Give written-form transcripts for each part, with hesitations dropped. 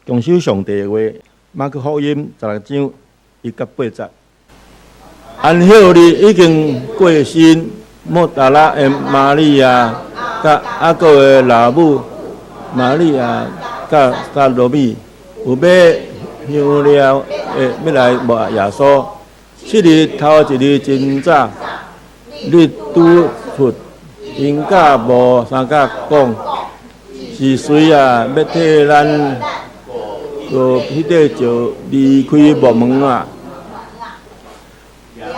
強守上帝的話。馬可福音16章1到8節。安息日已經過身，抹大拉的瑪利亞、佮雅各的老母瑪利亞、佮撒羅米，有買香料的欲來抹耶穌。七日頭一日真早，日拄出，𪜶佮墓相佮講：是誰啊？欲替咱奪彼塊石離開墓門啊？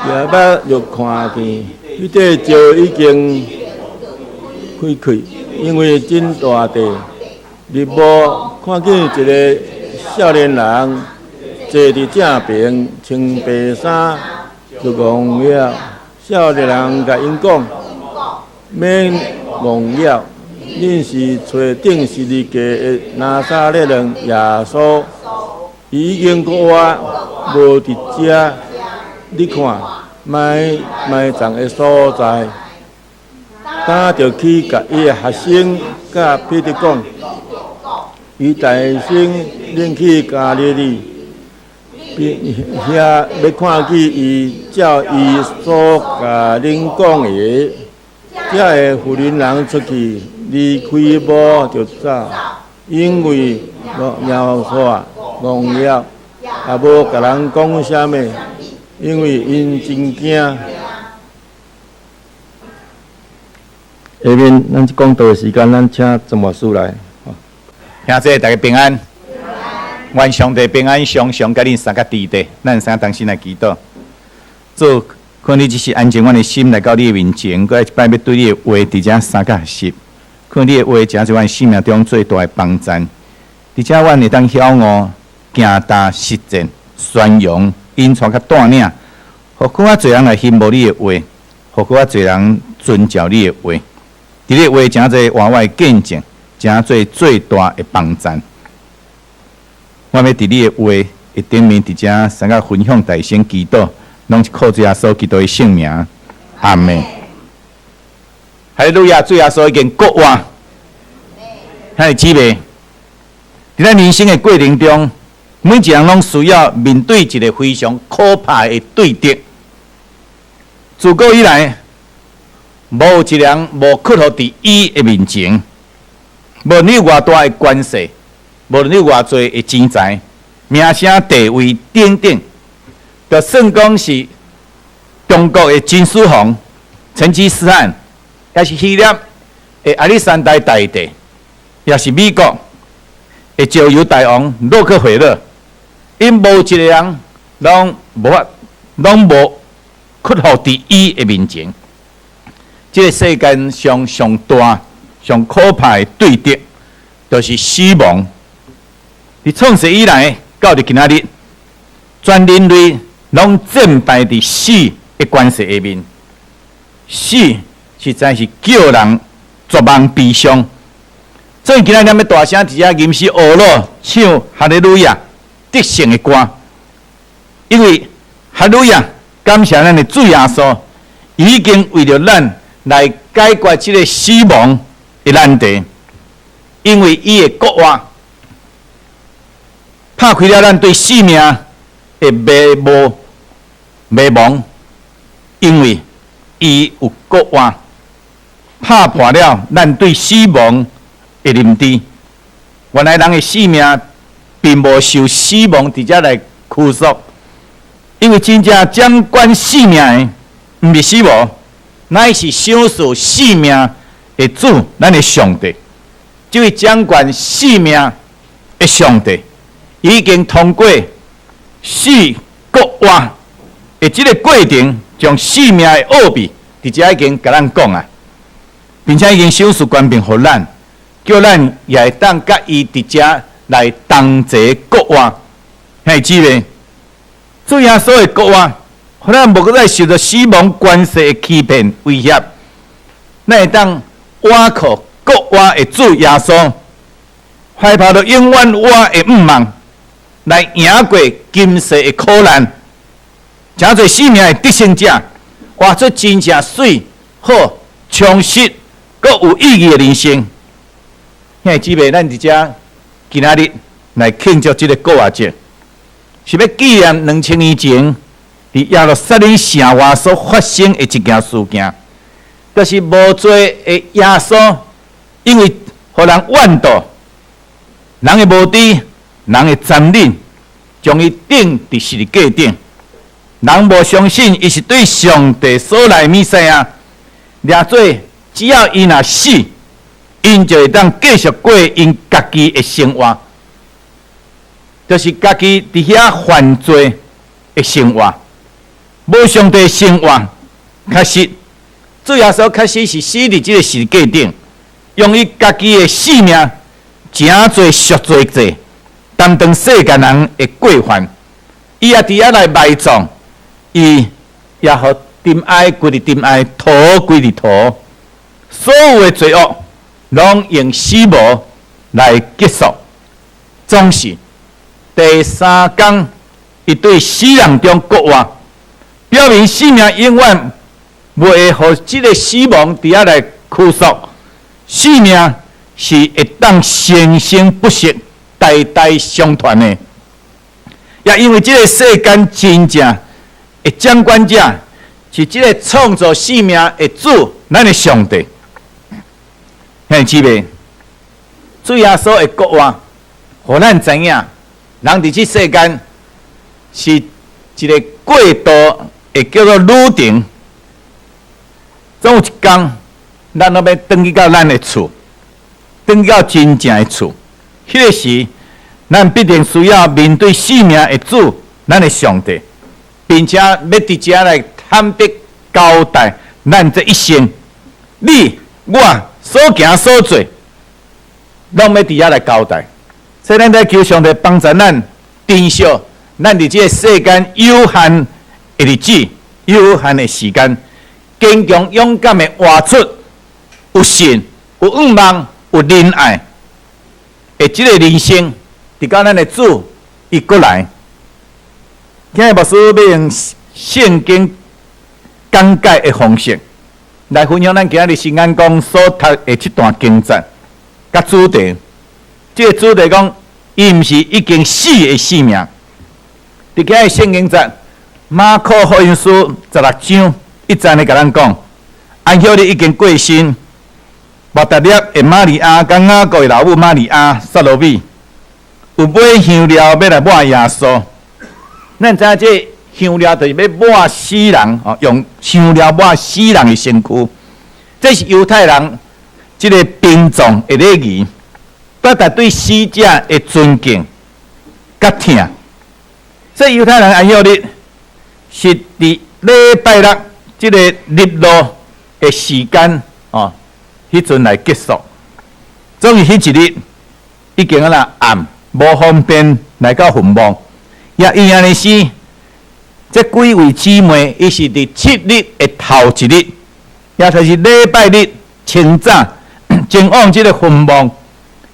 舉目就看見，彼塊石已經開去，因為真大塊。入墓看見一个少年人坐佇正爿，穿白衫，就戇了。少年人共𪜶講：免戇了，恁是揣釘十字架的拿撒勒人耶穌，伊已經復活，無佇遮。你看，埋埋葬的所在，今著去共伊的學生佮彼得講，伊大先恁去加利利，遐欲看見伊照伊所共恁講的。遮个婦人人出去，離開墓就走，因為驚嚇戇了，也無共人講啥物，因為𪜶真驚。下面咱講道的時間，咱請曾牧師來。兄弟大家平安，願上帝平安常常佮恁三个佇咧，咱三個同心來祈禱。主，看你只是安靜阮的心來到你的面前，閣來一擺欲對你的話佇遮相佮學習。看你的話，誠是阮生命中最大的幫贊。佇遮阮會當曉悟、行踏實踐、宣揚、引帶佮帶領，予閣較濟人來欣慕你的話，予閣較濟人遵照你的話。佇你的話誠濟活活的見證，誠濟最大的幫贊。我欲佇你的話的頂面，佇遮相佮分享大聲祈禱，攏是靠主耶穌基督的聖名。阿們。哈利路亞！主耶穌已經復活，兄弟姊妹，佇咱人生的過程中，每一人攏需要面對一个非常可怕的對敵。自古以來，無有一人無屈服佇伊的面前。無論你有偌大的權勢，無論你有偌濟的錢財、名聲、地位等等，就算講是中國的秦始皇、成吉思汗，抑是希臘的亞歷山大大帝，抑是美國的石油大王洛克菲勒，𪜶無一个人攏無法，攏無屈服佇伊的面前。這个世間上上大、上可怕的對敵，就是死亡。佇創世以來到佇今仔日，全人類攏戰敗佇死的權勢下面。死實在是叫人絕望悲傷。所以今仔日咱欲大聲佇遮吟詩呵咾唱哈利路亞得勝的歌，因為哈利路亞感謝咱的主耶穌已經為著咱來解決這个死亡的難題，因為伊的復活拍開了咱對生命的迷霧迷茫，因為伊有復活，拍破了咱對死亡的認知。原來人的生命並無受死亡佇遮來拘束，因為真正掌管生命的，毋是死亡，乃是賞賜生命的主，咱的上帝。這位掌管生命的上帝，已經通過死復活的這个過程，將生命的奧秘佇遮已經共咱講啊，並且已經賞賜權柄予咱，叫咱也會當佮伊佇遮來同齊復活。兄弟姊妹，主耶穌的復活，予咱無閣再受著死亡權勢的欺騙威脅，咱會當倚靠復活的主耶穌，懷抱著永遠活的向望，來贏過今世的苦難，成做生命的得勝者，活出真正媠、好、充實、閣有意義的人生。兄弟姊妹，咱佇遮今仔日來慶祝這个復活節，是欲紀念2000年前佇耶路撒冷城外所發生的一件事件，就是無罪的耶穌，因為予人怨妒，人的無知，人的殘忍，將伊釘佇十字架頂。人無相信伊是對上帝所來彌賽亞，掠做只要伊若死，𪜶就會當繼續過𪜶家己的生活，就是家己佇遐犯罪的生活，無上帝的生活。確實，主耶穌確實是死佇這个十字架頂，用伊家己的性命，成做贖罪祭，擔當世間人的過犯。伊也佇遐來埋葬，伊也予塵埃歸佇塵埃，土歸佇土，所有的罪惡攏用死亡來結束。總是第三工，伊對死人中復活，表明生命永遠袂會予這个死亡佇遐來拘束，生命是會當生生不息、代代相傳的。也因為這个世間真正的掌管者是這个創造生命的主，咱的上帝。兄弟姊妹，主耶穌的復活，予咱知影，人佇這世間是一个過渡，會叫做旅程。總有一工，咱攏欲轉去到咱的厝，轉去到真正的厝。彼个時，咱必定需要面對生命的主，咱的上帝，並且欲佇遮來坦白交代咱這一生，你我所行所做，攏欲佇遐來交代。所以，咱咧求上帝幫助咱珍惜咱佇這个世間有限的日子、有限的時間，堅強勇敢的活出有信、有盼望、有仁愛的這个人生，直到咱的主伊閣來。今日牧師欲用聖經講解的方式來分享咱今日聖安講所讀的這段經節佮主題。這个主題講，伊毋是已經死的生命。佇今日聖經節，馬可福音書16章1節咧共咱講，安息日已經過身，抹大拉的瑪利亞佮雅各的老母瑪利亞撒羅米，有買香料欲來抹耶穌。咱知影這香料就是欲抹死人，哦，用香料抹死人的身軀。這是猶太人這个殯葬的禮儀，表達對死者的尊敬佮疼。所以猶太人安息日是佇禮拜六這个日落的時間，哦，彼陣來結束。總是彼一日已經按怎暗，無方便來到墳墓。也因按呢時，這幾位姊妹，伊是佇7日的頭一日，也就是禮拜日清早，前往這个墳墓，𪜶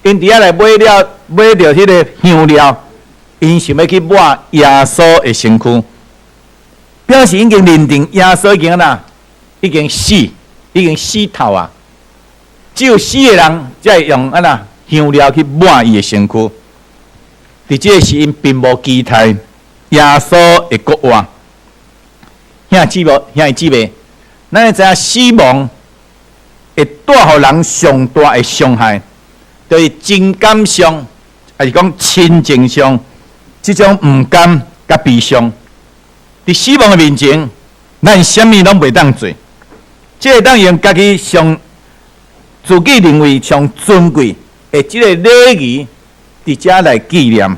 佇遐來買了買著彼个香料，𪜶想欲去抹耶穌的身軀，表示已經認定耶穌已經按怎，已經死，已經死透啊！只有死的人才會用按怎香料去抹伊的身軀。佇這个時，𪜶並無期待耶穌的復活。兄姊妹，兄弟姊妹，咱會知影死亡會帶予人上大的傷害，就是情感上，抑是講親情上，這種毋甘佮悲傷。佇死亡的面前，咱啥物攏袂當做，只會當用家己上自己認為上尊貴的這个禮儀，佇遮來紀念，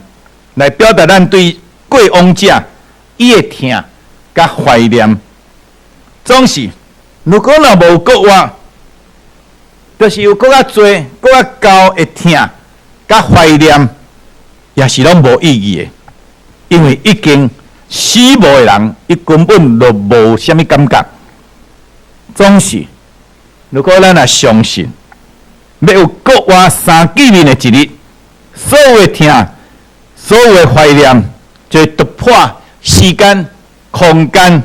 來表達咱對過往者伊的疼佮懷念。總是，如果若無復活，就是有閣較濟、閣較高的疼佮懷念，也是攏無意義的，因為已經死亡的人，伊根本就無啥物感覺。總是，如果咱若相信，欲有復活三見面的一日，所有的疼，所有的懷念，就會突破時間、空間，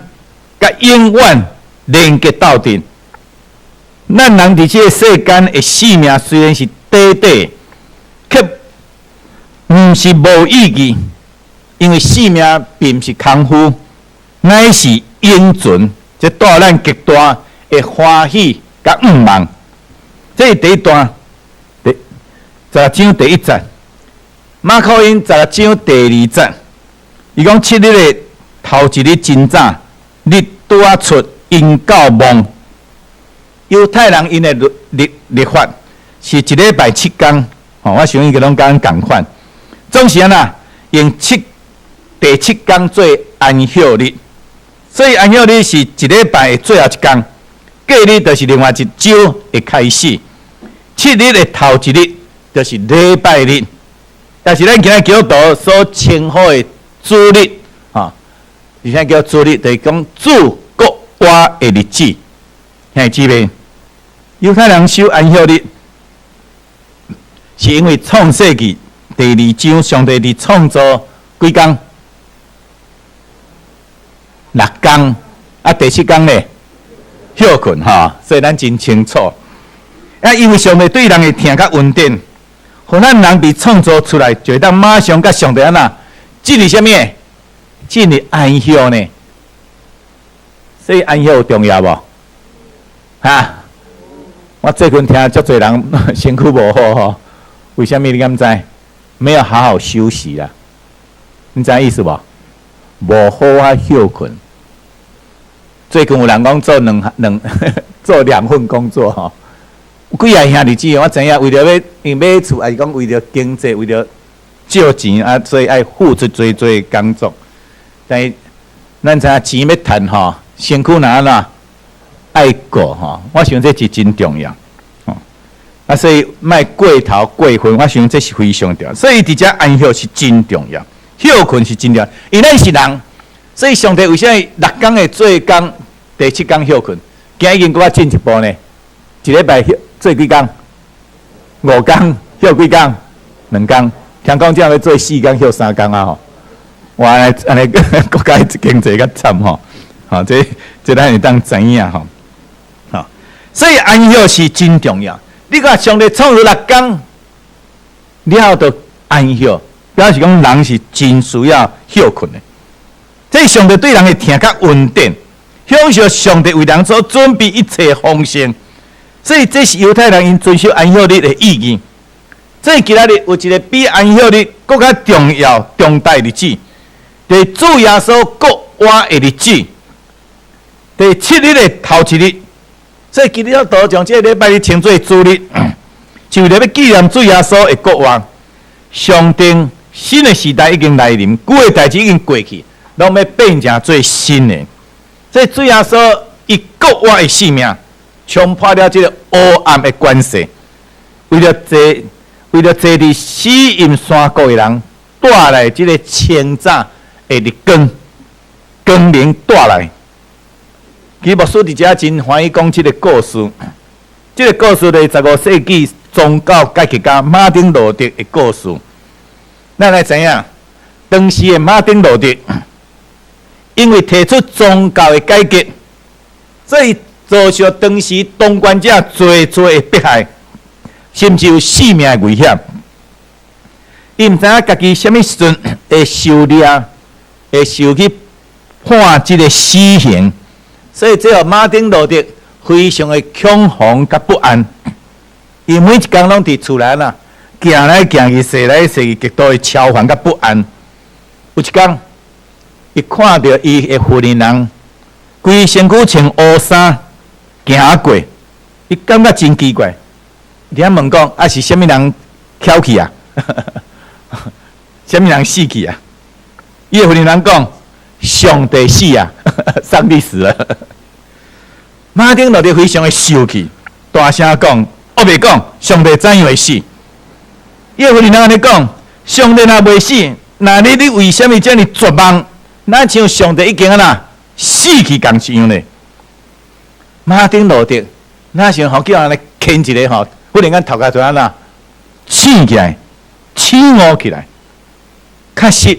佮永遠連結鬥陣。咱人佇這个世間的生命雖然是短短，卻毋是無意義，因為性命並毋是空虛，乃是永存，這帶咱極大的歡喜佮向望。這是第一段，第十六章第一節。馬可福音十六章第二節，伊講七日的頭一日真早，日拄仔出，𪜶到墓。猶太人𪜶的曆曆法是一禮拜七工，吼，我想應該攏佮咱仝款。總是按怎用第七工做安息日，所以安息日是一禮拜的最後一工，隔日就是另外一週的開始。七日的頭一日就是禮拜日，但是咱今仔基督徒所稱呼的主日，吼，而且叫主日，就是講主復活的日子。兄弟姊妹，猶太人守安息日，是因為創世記第二章，上帝佇創造幾工？六工，啊，第七工咧歇睏吼，所以咱真清楚。啊，因為上帝對人的疼佮恩典，予咱人被創造出來，就會當馬上佮上帝按怎進入啥物？進入安息呢？所以安息有重要無？哈？我最近聽足濟人身軀無好吼，為啥物你敢知？沒有好好休息啦，你知影意思無？無好好歇睏。最近有人講做兩兩做兩份工作吼，有幾個兄弟姊妹我知影，為著欲因買厝，抑是講為著經濟，為著借錢啊，所以愛付出濟濟工作。但是咱知影錢欲趁吼，身軀若按怎愛顧吼，我想這是真重要。啊，所以莫過頭過分，我想這是非常重要。所以佇遮安息是真重要，歇睏是真重要。因為咱是人，所以上帝為啥物六工會做工，第七工歇睏？今已經閣較進一步呢。一禮拜歇做幾工？五工歇幾工？兩工。聽講這樣欲做四工歇三工啊吼！哇，按呢國家經濟較慘吼，吼，這這咱會當知影吼。吼，所以安息是真重要。你看上帝創造六工了就安息，表示講人是真需要歇睏的。這是上帝對人的疼佮恩典，享受上帝為人所準備一切豐盛。所以這是猶太人𪜶遵守安息日的意義。所以今仔日有一個比安息日閣較重要重大日子，就是主耶穌復活的日子，第七日的頭一日。所以基督徒將這個禮拜日稱做主日，是為著欲紀念主耶穌的復活。象徵新的時代已經來臨，舊的代誌已經過去，攏欲變成做新的。所以主耶穌伊復活的性命，衝破了這個黑暗的權勢，為著坐佇死蔭山谷的人帶來這個清早的日光，光明帶來。其實牧師佇遮真歡喜講這個故事，這個故事就是十五世紀宗教改革家馬丁路德的故事。咱來知影，當時的馬丁路德因為提出宗教的改革，所以遭受當時當權者濟濟的迫害，甚至有性命的危險。伊毋知影家己啥物時陣會受掠，會受去判這個死刑。所以這予馬丁路德非常的恐慌佮不安。伊每一工攏佇厝內啦，行來行去，踅來踅去，極度的焦煩佮不安。有一工，伊看著伊的婦人人規身軀穿烏衫行過，伊感覺真奇怪。伊遐問講：啊是啥物人蹺去啊？啥物人死去啊？伊的婦人人講：上帝死啊！上帝死了。馬丁路德非常的生氣，大聲講：烏白講，上帝怎樣會死？伊的婦人人按呢講：上帝若袂死，那你你為啥物遮爾絕望？若像上帝已經按怎死去仝一樣呢？馬丁路德若像吼叫人按呢牽一个吼，忽然間頭殼就按怎醒起來，醒悟起來。確實，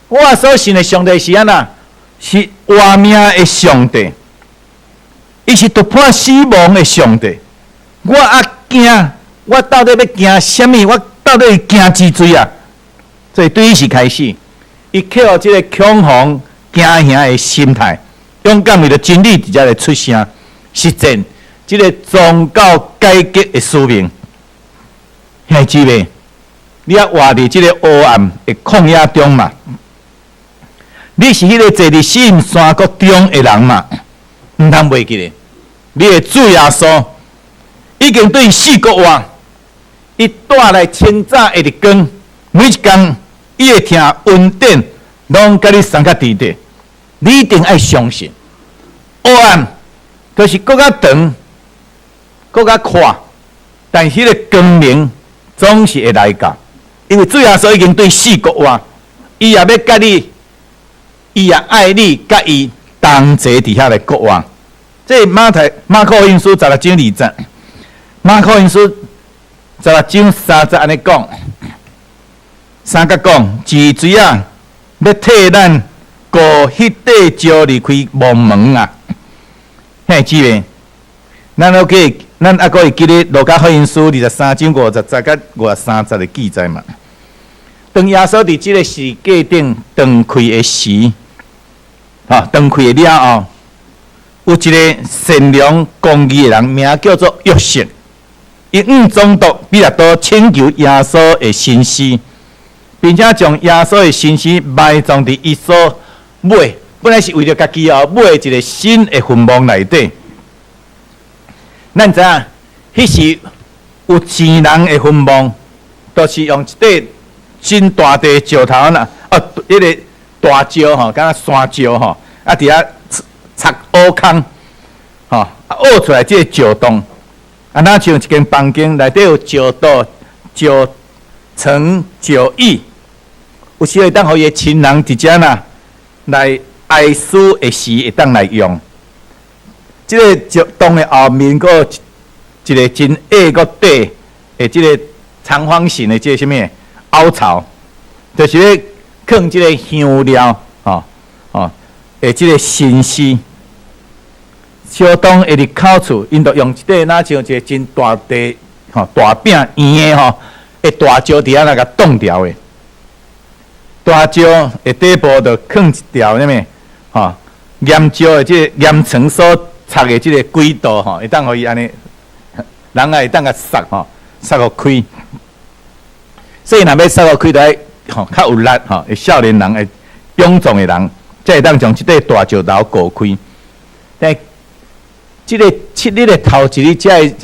我所信的上帝是按怎？是活命的上帝，伊是突破死亡的上帝。我啊驚，我到底欲驚啥物？我到底會驚之罪啊？所以對彼時開始，伊克服這个恐慌驚嚇的心態，勇敢為著真理佇遮來出聲，實踐這个宗教改革的使命。兄弟姊妹，你猶活佇這个黑暗的曠野中嘛？你是彼个坐佇死蔭山谷中的人嘛？毋通袂記咧，你的主耶穌已經對四國外，伊帶來清早的日光，每一工伊的疼恩典攏佮你相佮佇咧。你一定愛相信，黑暗就是閣較長、閣較闊，但是彼个光明總是會來到，因為主耶穌已經對四國外，伊也欲佮你，伊也愛你，佮伊同齊佇遐個國外。這馬太馬可福音書16章2節，馬可福音書16章3節按呢講，三角講，一錘仔欲替咱割彼塊石離開墓門啊！兄弟姊妹，咱閣記，咱猶閣會記得路加福音書23章50節佮53節的記載嘛？當耶穌佇這个十字架頂斷氣的時，吼，斷氣的了後，有一个善良公義的人，名叫做約瑟，伊向總督彼拉多請求耶穌的身屍，並且將耶穌的身屍埋葬佇伊所買，本來是為著家己哦買一个新的墳墓內底。咱知影，彼時有錢人的墳墓，都是用一塊真大塊石頭啦，哦，彼个大石吼，敢若山石吼，啊，佇遐鑿挖空，吼，啊，挖出來這个石洞，啊，若像一間房間內底有石桌、石床、石椅，有時會當予伊的親人佇遮啦來哀思的時會當來用。這个石洞的後面，閣有一个真矮閣短的這个長方形的這个啥物凹槽，就是咧囥這个香料，吼吼的這个神屍。石洞的入口處，𪜶就用一塊若像一个真大塊吼大餅圓的吼的大石佇遐來共擋牢的。大石的底部就囥一條啥物吼岩石的這个岩層所插的這个軌道吼，會當予伊按呢，人也會當共捒吼，捒予開。所以若欲捒予開，著愛吼較有力吼，會少年人會勇壯的人，才會當將這塊大石頭割開。但這个七日的頭一日，才會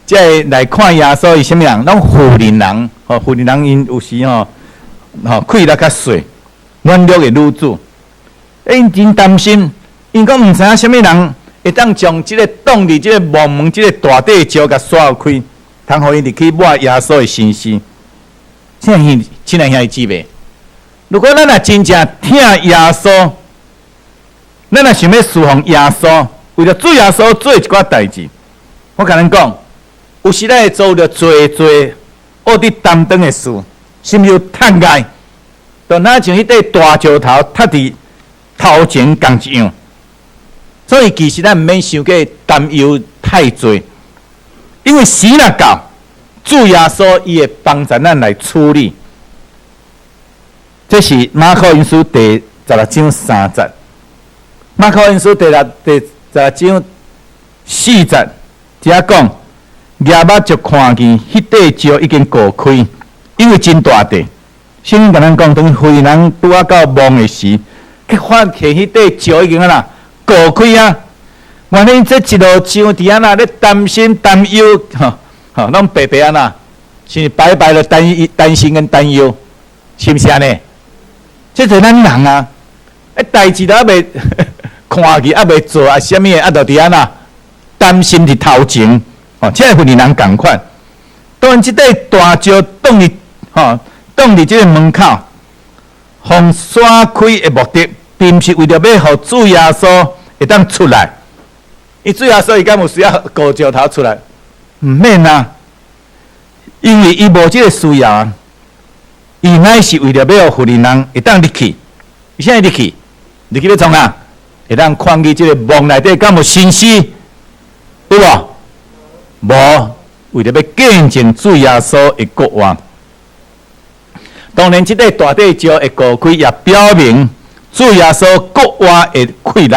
才會來看耶穌，伊啥物人？攏婦人人，吼婦人人𪜶有時吼吼氣力較細，軟弱的女子，𪜶真擔心，𪜶講毋知影啥物人會當將這个擋佇這个墓門這个大塊石共徙開，通予𪜶入去抹耶穌的身屍。親愛親愛兄弟姊妹，如果咱若真正疼耶穌，咱若想欲侍奉耶穌，為著主耶穌做一寡代誌，我共恁講，有時咱會遭著濟濟惡得擔當的事，甚至有窒礙，就若像彼塊大石頭窒佇頭前仝一樣。所以其實咱毋免傷過擔憂太濟，因為時若到，主耶穌伊會幫助咱來處理。這是馬可福音書第16章3節，馬可福音書第16章4節，遮講，舉目就看見彼塊石已經割開，因為真大塊。聖經共咱講，當婦人拄仔到墓的時，去發現彼塊石已經按怎割開啊！原來這一路上佇按怎咧擔心擔憂，吼吼，攏白白按怎，是白白的擔擔心跟擔憂，是毋是按呢？這就是咱人啊！欸，代誌都猶未看去，猶未做啊，啥物的啊，就佇按怎擔心佇頭前，吼，這個婦人仝款。當然，這塊大石擋佇吼，擋佇這个門口，予徙開的目的，並毋是為著欲予主耶穌會當出來。伊主耶穌伊敢有需要割石頭出來？毋免啊，因為伊無這个需要啊。伊乃是為著欲予婦人人會當入去，伊啥入去？入去欲創啥？會當看見這个墓內底敢有身屍，有無？無，為著欲見證主耶穌的復活。當然，這塊大塊石會割開，也表明主耶穌復活的氣力，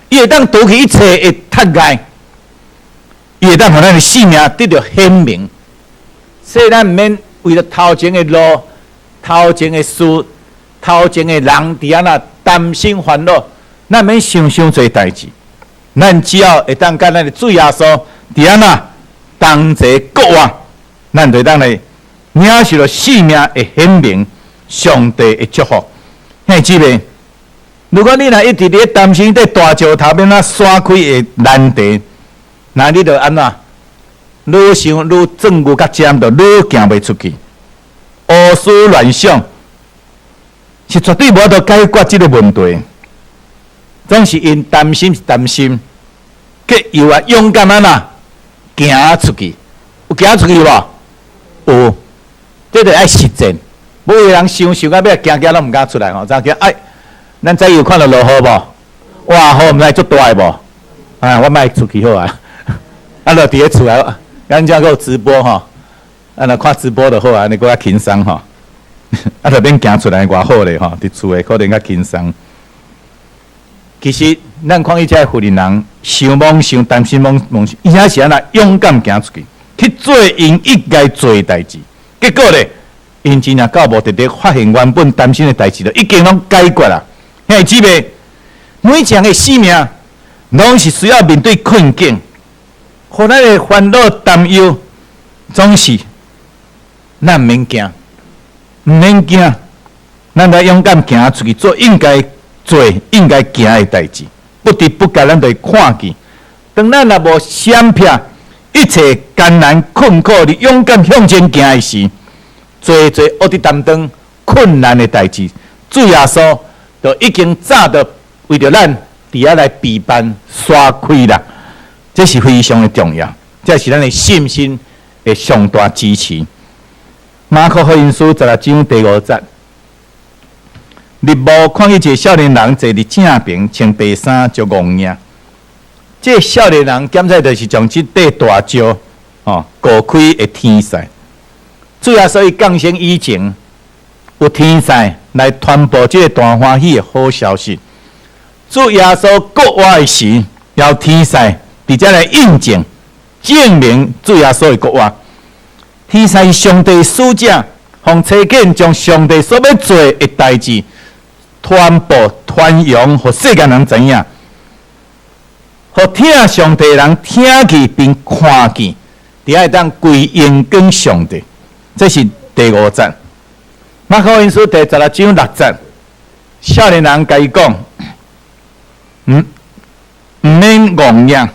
伊會當除去一切的窒礙，伊會當予咱的性命得著顯明。所以咱毋免為著頭前的路、頭前的事、頭前的人佇遐那擔心煩惱，咱免想傷濟代誌。咱只要會當佮咱的主耶穌佇遐那同齊復活，咱就會當來領受著性命的顯明，上帝的祝福。兄弟姊妹，如果你若一直佇咧擔心這大石頭欲按怎徙開的難題，那你就按怎？愈想愈鑽牛角尖，就愈行袂出去。胡思亂想是絕對無法度解決這个問題。總是𪜶擔心是擔心，卻猶啊勇敢按怎行出去？有行出去無？有，這就愛實踐。無有人想想到尾行行攏毋敢出來吼，怎叫？哎，咱昨有看著落雨無？哇，雨毋知足大的無？啊，我莫出去好啊。啊，就佇咧厝內，咱遮閣有直播吼，啊，若看直播就好啊，按呢閣較輕鬆吼。啊，就免行出來偌好咧吼，佇厝內可能較輕鬆。其實，咱看伊這婦人人，想罔想，擔心罔罔想，伊遐是按怎勇敢行出去，去做𪜶應該做的代誌。結果咧，𪜶真正到目的地，發現原本擔心的代誌，就已經攏解決啦。兄弟姊妹，每一人的生命，攏是需要面對困境，予咱的煩惱擔憂，總是咱毋免驚，毋免驚，咱來勇敢行出去做應該做、應該行的代誌，不知不覺咱就會看見。當咱若無閃避一切艱難困苦，而勇敢向前行的時，濟濟學佇擔當困難的代誌，主耶穌就已經早就為著咱佇遐來備辦徙開啦。這是非常的重要，這是咱的信心的上大支持。馬可福音書十六章第五節，日暮看見一个少年人坐佇正爿，穿白衫足戇影。這个少年人檢查就是將這塊大石吼割開的天使。主耶穌伊降生以前，有天使來傳播這个大歡喜的好消息。主耶穌復活的時，有天使佇遮來印證、證明主耶穌的復活。天使是上帝使者，奉差遣將上帝所欲做的代誌傳播、傳揚，予世間人知影，予疼上帝的人聽見並看見，佇遐會當歸榮光上帝。這是第五節。馬可福音書第十六章六節，少年人共伊講：毋毋免戇影，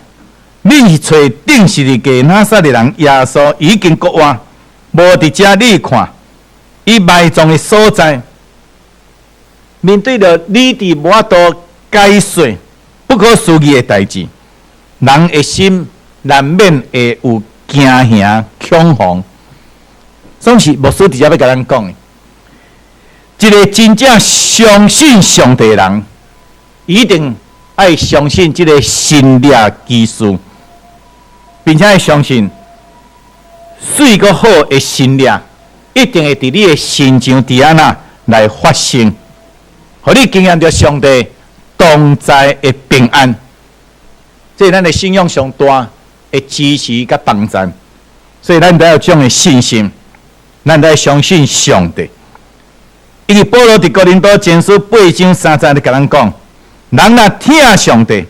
恁是揣釘十字架拿撒勒人耶穌已經復活，無佇遮你看，伊埋葬的所在，面對著理智無法度解說、不可思議的代誌，人的心難免會有驚嚇、恐慌。總是牧師佇遮欲共咱講的，一个真正相信上帝的人，一定愛相信這个神蹟奇事，並且愛相信媠閣好的神蹟，一定會佇你的身上佇按怎來發生，予你經驗著上帝同在的平安。這是咱的信仰上大的支持佮幫助，所以咱得有這種的信心，咱得相信上帝。因為保羅佇哥林多前書八章三節咧共咱講，人若疼上帝，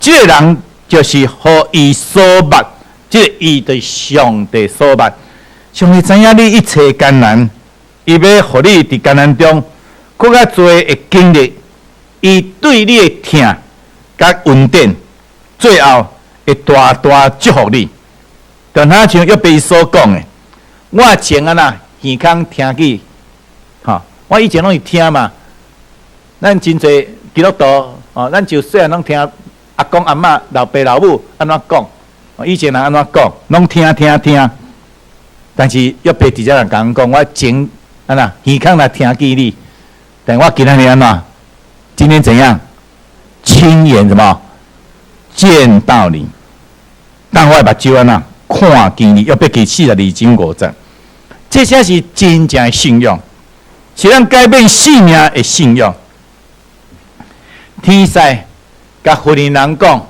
這个人就是予伊所捌，這个伊就是上帝所捌。上帝知影你一切艱難，伊欲予你佇艱難中閣較濟的經歷，伊對你的疼佮恩典，最後會大大祝福你。就若像約伯所講的，我前按怎耳孔聽見，吼，我以前攏是聽嘛。咱真濟基督徒，哦，咱就細漢攏聽阿公阿嬤、老爸老母按怎講，以前人按怎講，攏聽聽聽。但是約伯佇遮人共講，我前按怎耳孔來聽見你，但我今仔日按怎？今天怎樣？親眼什麼？見到你，當我的目睭按怎看見你？約伯記四十二章五節，這才是真正的信仰。是咱改變性命的信仰。天使共婦人講，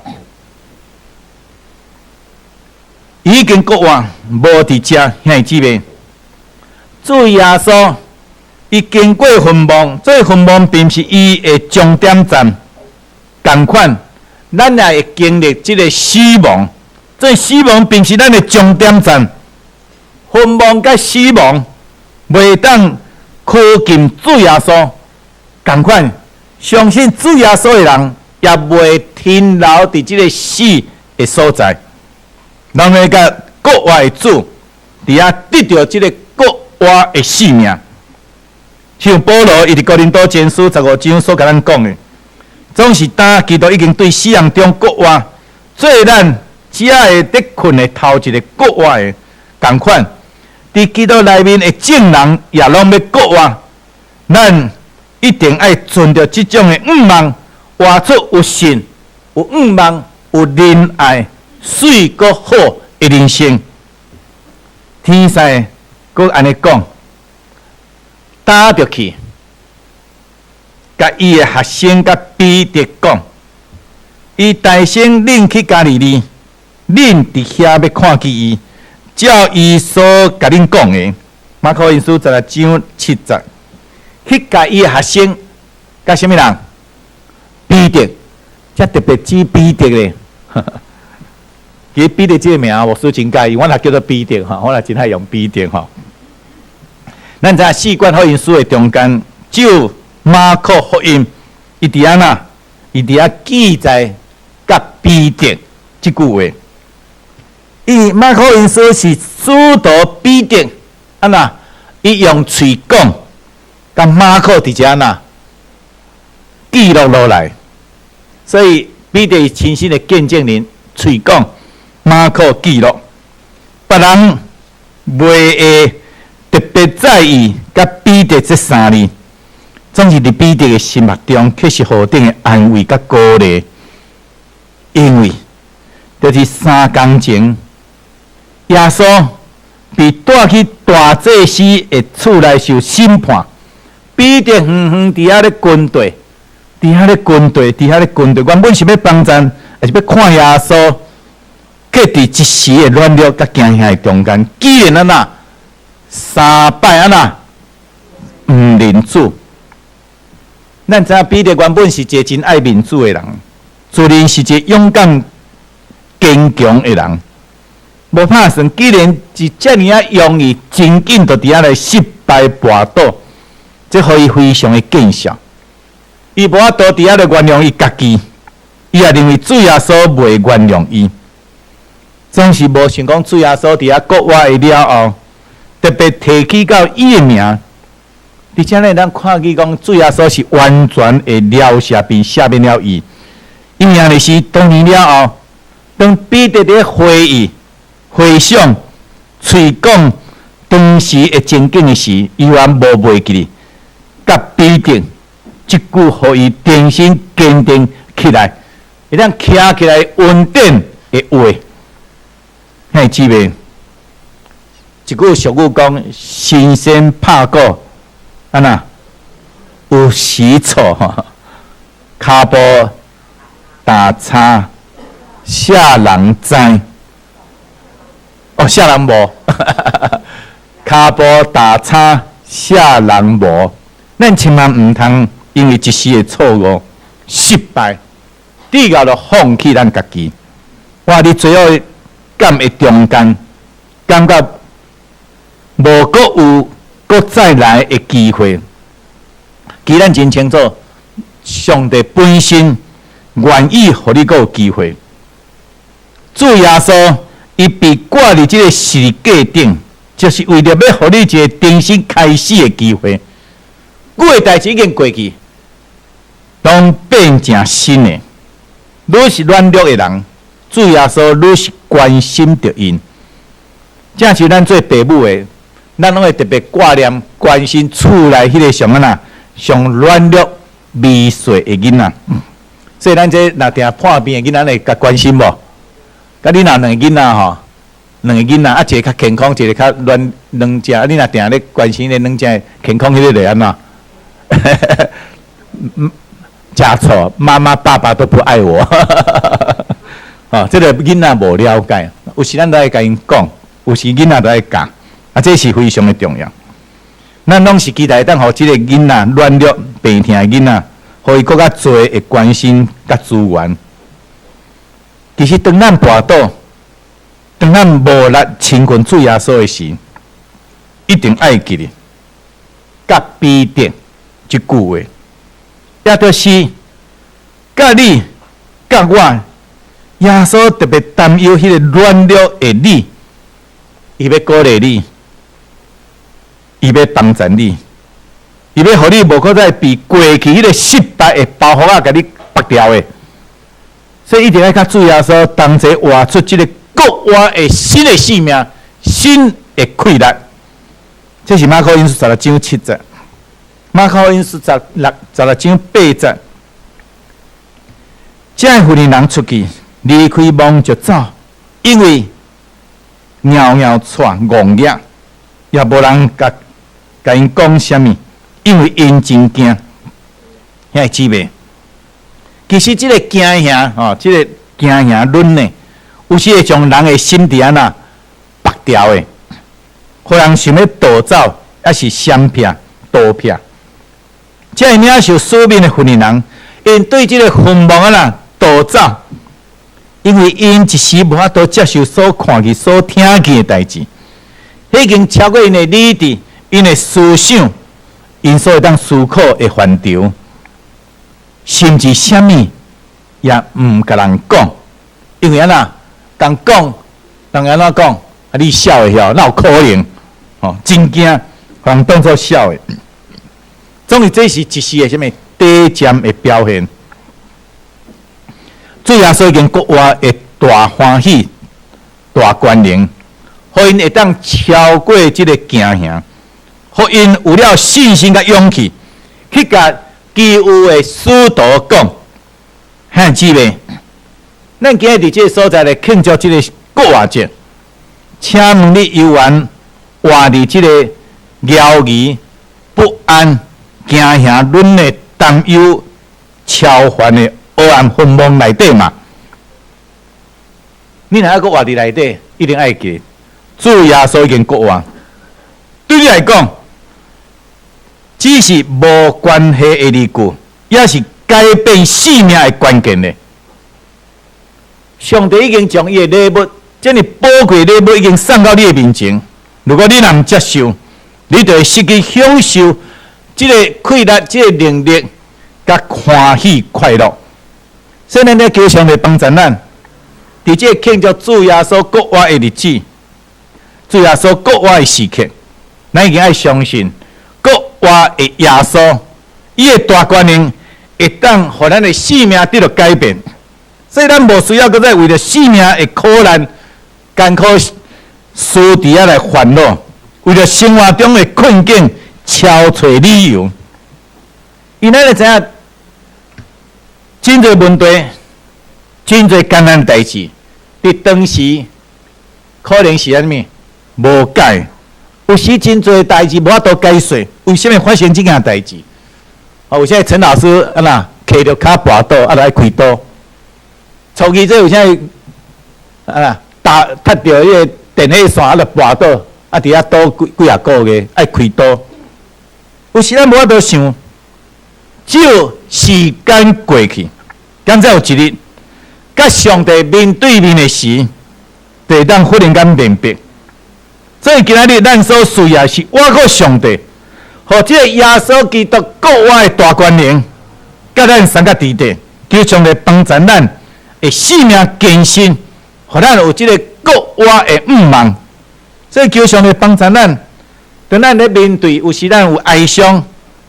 已經復活，無佇遮，兄弟姊妹。主耶穌伊經過墳墓，這墳墓並毋是伊的終點站，仝款，咱也會經歷這个死亡，這死亡並毋是咱的終點站。墳墓佮死亡袂當拘禁主耶穌，仝款，相信主耶穌的人也袂停留佇這个死的所在，咱會佮復活的主佇遐得著這个復活的性命。像保羅伊佇哥林多前書15章所共咱講的，總是當基督已經對死人中復活，做咱遮个佇睏的頭一個復活的，仝款，佇基督內面的眾人也攏欲復活，咱一定愛存著這種的向望，活出有信、有向望、有仁愛、媠閣好的人生。天使閣按呢講，打著去，共伊的學生佮彼得講，伊代先恁去加利利，恁佇遐欲看見伊，照伊所共恁講的。馬可福音書16章7節，去共伊的學生佮啥物人？彼得，遮特別指彼得咧。其實彼得這个名，牧師真佮意，我若叫做彼得吼，我也真愛用彼得吼。咱知影四卷福音書的中間，只有馬可福音，伊佇按怎？伊佇遐記載佮彼得這句話。伊馬可福音書是使徒彼得按怎？伊用喙講，共馬可佇遮按怎記錄落來。所以彼得親身的見證人，喙講，馬可記錄，別人袂會特別在意佮彼得這三字，總是佇彼得的心目中，卻是何等的安慰佮鼓勵。因為就是3工前，耶穌被帶去大祭司的厝內受審判，彼得遠遠佇遐咧跟綴，佇遐咧跟綴，佇遐咧跟綴，原本是欲幫贊，抑是欲看耶穌？卻佇一時的軟弱佮驚嚇的中間，居然按怎三擺按怎毋認主。咱知影彼得原本是一个真愛面子的人，自認是一个勇敢堅強的人，無拍算，居然是遮爾仔容易，真緊就佇遐來失敗跋倒，這予伊非常的見笑。伊無法度佇遐來原諒伊家己，伊也認為主耶穌袂原諒伊。總是無想講主耶穌佇遐復活的了後，特別提起到伊的名，而且呢，咱看見講主耶穌是完全會饒恕並赦免了伊。伊名就是當年了後，當彼得佇回憶、回想、喙講當時的情景的時，伊猶無袂記得，佮彼得這句，予伊重新堅定起來，會當徛起來穩定的話。兄姊妹，一句俗語講：神仙拍鼓，按怎有時錯吼，跤步踏差，啥人知？哦，啥人無？跤步踏差，啥人無？咱千萬毋通因為一時的錯誤、失敗，直到就放棄咱家己。活佇罪惡感的中間，感覺無閣有閣再來的機會。其實咱真清楚，上帝本身願意予你閣有機會。主耶穌伊被掛佇這个十字架頂，就是為著欲予你一个重新開始的機會。舊的代誌已經過去，攏變成新的。愈是軟弱的人，主耶穌愈是關心著𪜶。正像咱做爸母的，咱攏會特別掛念、關心厝內彼个上按怎上軟弱、微細的囡仔。所以咱這若定破病的囡仔，會共關心無？佮你若兩个囡仔吼，兩個囡仔，啊，一个較健康，一个較軟軟隻。啊，你若定咧關心彼軟隻健康，彼个會按怎？食醋，媽媽爸爸都不愛我。哦，這个囡仔無了解，有時咱都愛共𪜶講，有時囡仔都愛教，啊，這是非常的重要。咱攏是期待當予這个囡仔軟弱病疼的囡仔，予伊閣較濟的關心佮資源。其實當咱跋倒，當咱無力親近主耶穌的時，一定愛記得，佮彼得這句話，也就是佮你、佮我，耶穌特別擔憂彼個軟弱的你，伊欲鼓勵你，伊欲幫助你，伊欲予你無閣再被過去彼個失敗的包袱仔共你縛牢的。所以一定愛佮主耶穌同齊活出這個復活的新的生命、新的氣力。這是馬可福音十六章七節，馬可福音十六章八節。這个婦人出去，離開門就走，因為搖搖掣戇額，也無人共𪜶講啥物，因為𪜶真驚。兄弟姊妹，其實這个驚嚇吼，這个驚嚇論呢，有時會將人的心智按怎縛牢的，予人想欲逃走，抑是閃避、逃避。這个領受使命的訓練人，𪜶對這个墳墓按怎逃走，因為𪜶一時無法度接受所看見、所聽見的代誌，彼已經超過𪜶的理智、𪜶的思想、𪜶所會當思考的範疇，甚至啥物也毋共人講，因為按怎共講，人按怎講？啊，你痟的曉，哪有可能？吼，真驚，予人當做痟的。總之，這是一時的啥物短暫的表現。主耶穌已經復活的大歡喜、大權能，予𪜶會當超過這个驚嚇，予𪜶有了信心佮勇氣，去共其餘的使徒講。兄弟姊妹，咱今日佇這个所在來慶祝這个復活節，請問你猶原活佇這个猶疑、不安、驚嚇、阮的擔憂、超凡的黑暗墳墓內底嗎？你若猶閣活佇內底，一定愛記，主耶穌已經復活。對你來講，只是無關係的字句，也是改變生命的關鍵咧。上帝已經將伊的禮物，這麼寶貴禮物已經送到你的面前。如果你若毋接受，你就會失去享受這个氣力、這个能力，佮歡喜快樂。所以，咱咧求上帝幫助咱，佇這個慶祝主耶穌復活的日子，主耶穌復活的時刻，咱一定愛相信復活的耶穌，伊的大權能會當予咱的生命得著改變。所以，咱無需要閣再為著生命的苦難、艱苦事佇遐來煩惱，為著生活中的困境敲揣理由。因咱會知影，真濟問題、真濟艱難代誌，佇當時可能是按怎無解。有時真濟代誌無法度解釋，為啥物發生這件代誌？哦，有啥陳老師按怎徛著跤跋倒，啊，著愛開刀。初二這有啥啊？打踢著彼个電火線，啊，著跋倒，啊，佇遐倒幾幾仔個月，愛開刀。有時咱無法度想，只有時間過去，敢才有一日，佮上帝面對面的時，就會當忽然間明白。所以今仔日咱所需要是倚靠上帝，予這个耶穌基督復活的大權能，佮咱相佮佇底，求上帝幫助咱的生命更新，予咱有這个復活的向望。所以求上帝幫助咱，當咱咧面對有時咱有哀傷、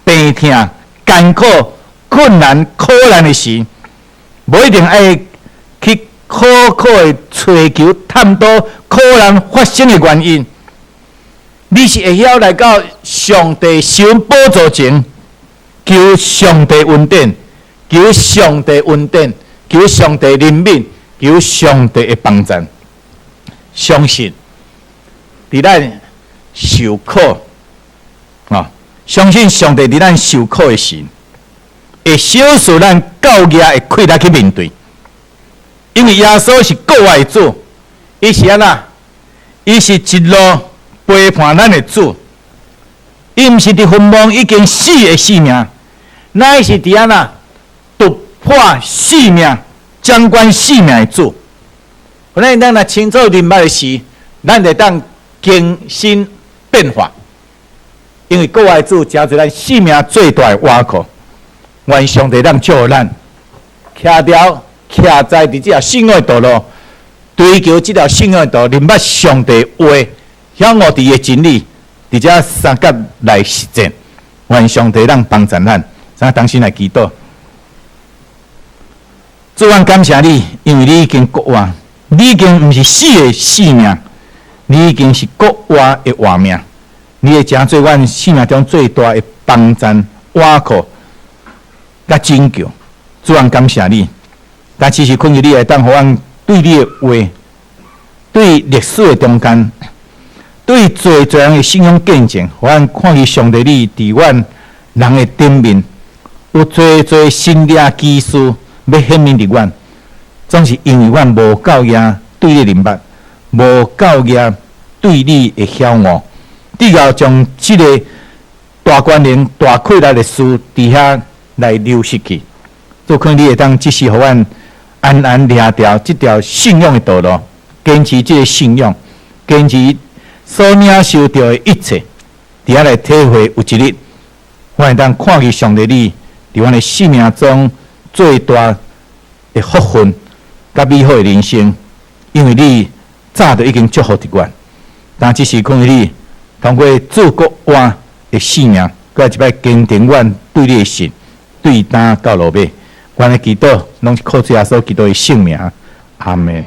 病痛、艱苦、困難、苦難的時，無一定愛去苦苦的揣求探討苦難發生的原因。你是會曉來到上帝施恩寶座前，求上帝恩典，求上帝恩典，求上帝憐憫，求上帝的幫助。相信佇咱受苦，啊，相信上帝佇咱受苦的時，會賞賜咱夠額的氣力去面對。因為耶穌是復活的主，伊是按怎？伊是一路陪伴咱的主，伊毋是佇墳墓已經死的性命，乃是佇按怎突破性命、掌管性命的主。咱若清楚認捌的時，咱會當更新變化。因為復活的主成做咱性命最大的倚靠，願上帝當祝福咱，徛牢徛在佇這條信仰的道路，追求這條信仰的道路，認捌上帝話，曉悟佇伊的真理，佇這相佮來實踐。願上帝當幫助咱，咱同心來祈禱。主，阮感謝你，因為你已經復活，你已經毋是死的性命，你已經是復活的活命。你會成做阮生命中最大的幫贊、倚靠、佮拯救。主，阮感謝你，但只是懇求你會當予阮對你的話、對歷史的中間、對濟濟人的信仰見證，予阮看見上帝你佇阮人的頂面有濟濟神蹟奇事欲顯明佇阮，總是因為阮無夠額對你認捌，無夠額對你的曉悟。直到將這个大權能、大氣力的事佇遐來流失去，主勸你會當這時予阮安安掠牢這條信仰的道路，堅持這个信仰，堅持所領受著的一切，佇遐來體會有一日，阮會當看見上帝你佇阮的生命中最大的福分，佮美好的人生，因為你早就已經祝福佇阮，但這時勸你通過主復活的性命，閣一擺堅定阮對你的信，對今到落尾，阮的祈禱攏是靠主耶穌基督的聖名，阿門。